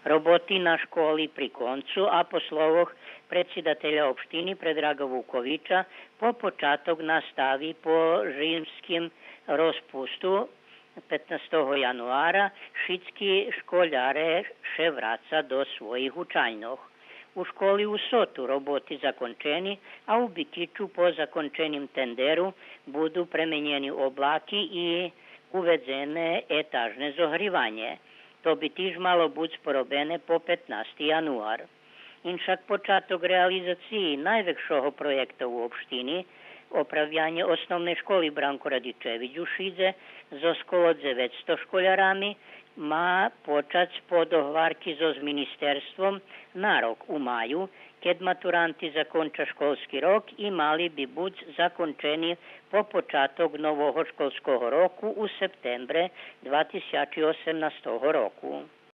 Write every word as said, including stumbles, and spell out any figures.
Роботи на школи при концу, а по словох предсидателя општини Предрага Вуковича, по початок настави по зимским розпусту петнастого януара шицки школяре ше враца до своїх учальньох. У школи у Соту роботи закончени, а у Бикичу по законченим тендеру буду пременєни облаки и уведзене етажне зогриванє. То би тиж мало буц поробене по петнасти януар. Иншак початок реализациї найвекшого проєкта у општини, оправянє Основней школи Бранко Радичевич у Шидзе зоз коло дзевецсто школярами, ма почац по догварки зоз министерством на рок у маю, кед матуранти законча школски рок и мали би буц закончени по початок нового школского року у септембре два тисячи осемнастого року.